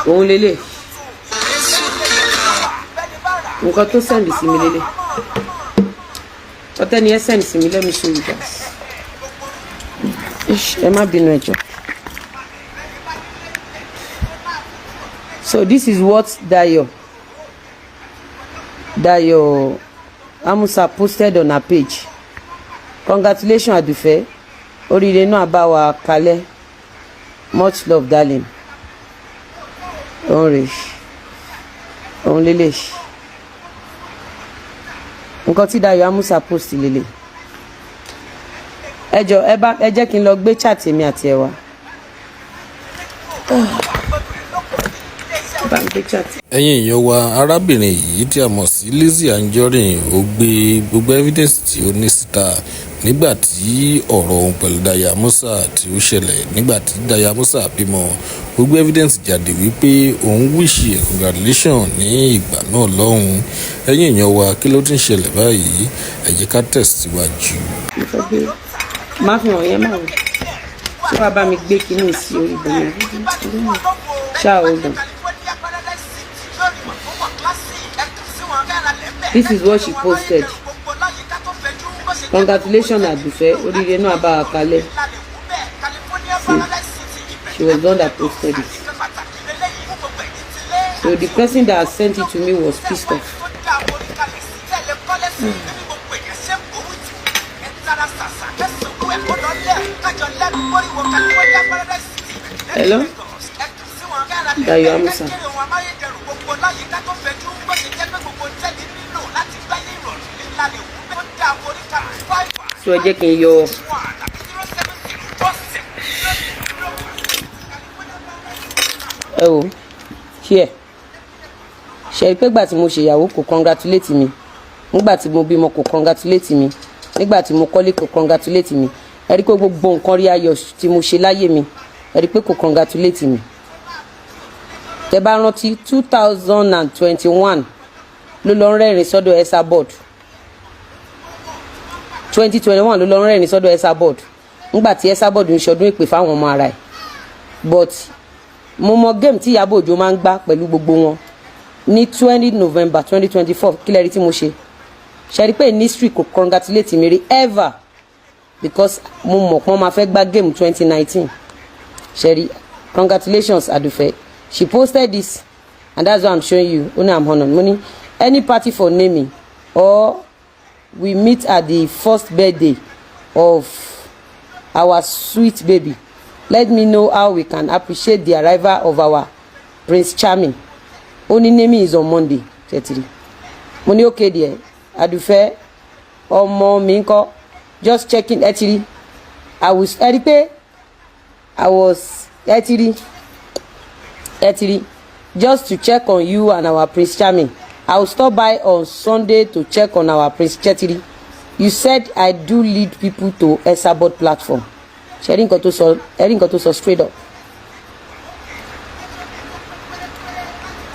Òun lélẹ̀, nǹkan tó send sí mi lélẹ̀, ọtẹ́ni ẹ send sí mi. Let me show you guys. Ish, ẹ má bínú, ẹ jọ̀ọ́. So this is what Dayo Amusa posted on her page. "Congratulations, Adufe. Oríire náà bá wa kalẹ̀. Much love, darling." Òun rè, òun lélẹ̀, nǹkan tí Dayo Amusa post lélẹ̀. Ẹ jọ̀ọ́, ẹ bá ẹ jẹ́ kí n lọ gbé chat mi àti ẹ wá. Bá ń gbé chat. Ẹ̀yin èèyàn wa, arábìnrin yìí tí a mọ̀ sí Lizzy Anjorin, ó gbé gbogbo evidence tí ó ní síta nígbà tí ọ̀rọ̀ òun pẹ̀lú Dayo Amusa tí ó ṣẹlẹ̀, nígbà tí Dayo Amusa bímọ. Ó gbé evidence jáde wípé òun wish ẹ̀ congratulation ní ìgbà náà lọ́hùn. Ẹ̀yin èèyàn wa, kí ló ti ń ṣẹlẹ̀ báyìí? Ẹ jẹ́ ká tẹ̀síwájú. Mo fẹ́ gbé má fi hàn yẹn, máa wò. Ṣé wàá bá mi gbé kinní sí orí ibòmí ṣáà? Hold on. This is what she posted: "Congratulations, Adufe. Oríire náà bá wa kalẹ̀." See, she was the one that posted it. So the person that sent it to me was pissed off. Hello, Dayo Amusa. So ẹ jẹ́ kí n yọ. Ẹ wò here, ṣe rí pé gbà tí mo ṣèyàwó, kò congratulate mi. Nígbà tí mo bímọ, kò congratulate mi. Nígbà tí mo kọ́lé, kò congratulate mi. Ẹ rí pé gbogbo nǹkan rí ayọ̀ tí mo ṣe láyé mi, ẹ rí pé kò congratulate mi. Tẹ bá rántí, 2021 ló lọ ń rẹ́rìn sọ́dọ̀ Esabod. 2021 ló lọ ń rẹ́rìn sọ́dọ̀ Esabod nígbà tí Esabod ń ṣọdún ìpè fáwọn ọmọ ara ẹ̀. But mo mọ game tí Ìyábọ̀ Òjó máa ń gbá pẹ̀lú gbogbo wọn. Ní 20 November 2024, kí lẹ rí tí mo ṣe? Ṣe rí pé ní history, kò congratulate mi rí ever, because mo mọ̀ pọ́n máa fẹ́ gbá game 2019. Ṣe rí? "Congratulations, Adufe." She posted this and that's why I'm showing you. Ó ní, "I'm honoured." Mo ní, "Any party for naming or we meet at the first birthday of our sweet baby, let me know how we can appreciate the arrival of our Prince Charming." Ó ní, "Naming is on Monday." Tẹ̀tìrì mo ní, "Okay dear. Àdùfẹ́ ọmọ mi ńkọ́? Just checking." Ẹ ti rí, I was, ẹ rí pé I was, ẹ ti rí, ẹ ti rí. "Just to check on you and our Prince Charming. I will stop by on Sunday to check on our Prince." Chetiri, "You said I do lead people to Esabod platform." Ṣe rí nǹkan tó sọ? Ẹ rí nǹkan tó sọ straight up.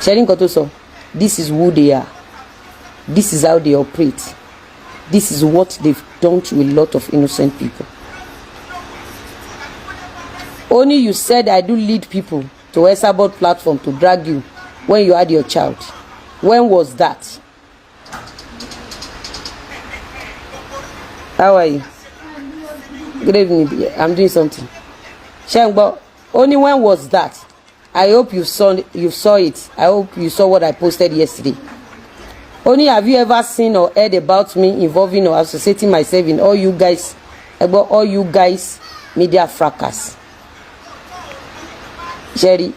Ṣe rí nǹkan tó sọ? This is who they are. This is how they operate. This is what they've done to a lot of innocent people. Only you said I do lead people to Esabod platform to drag you when you had your child. When was that? How are you? Good evening. I'm doing something. Ṣé ń gbọ́? Only when was that? I hope you saw it. I hope you saw what I posted yesterday. Only have you ever seen or heard about me involving or associating myself in all you guys, about all you guys media fracas? Ṣẹ́rí,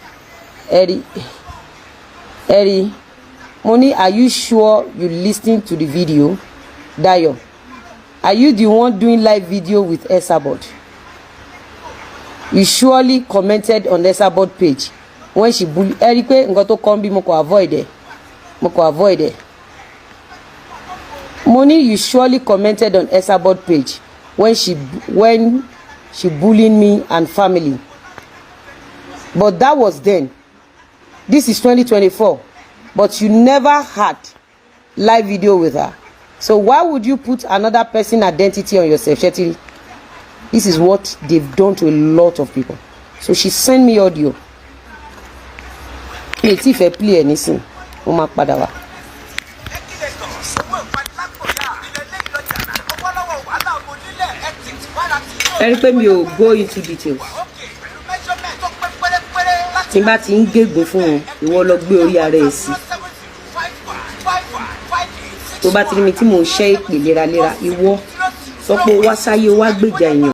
ẹ̀rí, ẹ̀rí. Mo ní, "Are you sure you listening to the video, Dayo? Are you the one doing live video with Esabod? You surely commented on Esabod page when she bully." Ẹ rí i pé nǹkan tó kọ́ ń bí, mo kò avoid ẹ̀, mo kò avoid ẹ̀. Mo ní, "You surely commented on Esabod page when she bullying me and family, but that was then. This is 2024, but you never had live video with her, so why would you put another person identity on yourself?" Shetiri, this is what they've done to a lot of people. So she sent me audio. Mi ì tí ì fẹ́ play ẹ̀ nísìn, mo máa padà wá. Ẹ rí i pé mi ò go into details. Tí n bá ti ń gégùn fún wọn, ìwọ lọ gbé orí ara ẹ sí. Tó bá ti rí mi tí mò ń ṣẹ́ ìpè léraléra, ìwọ sọ pé ó wá sáyé, ó wá gbèjà èèyàn.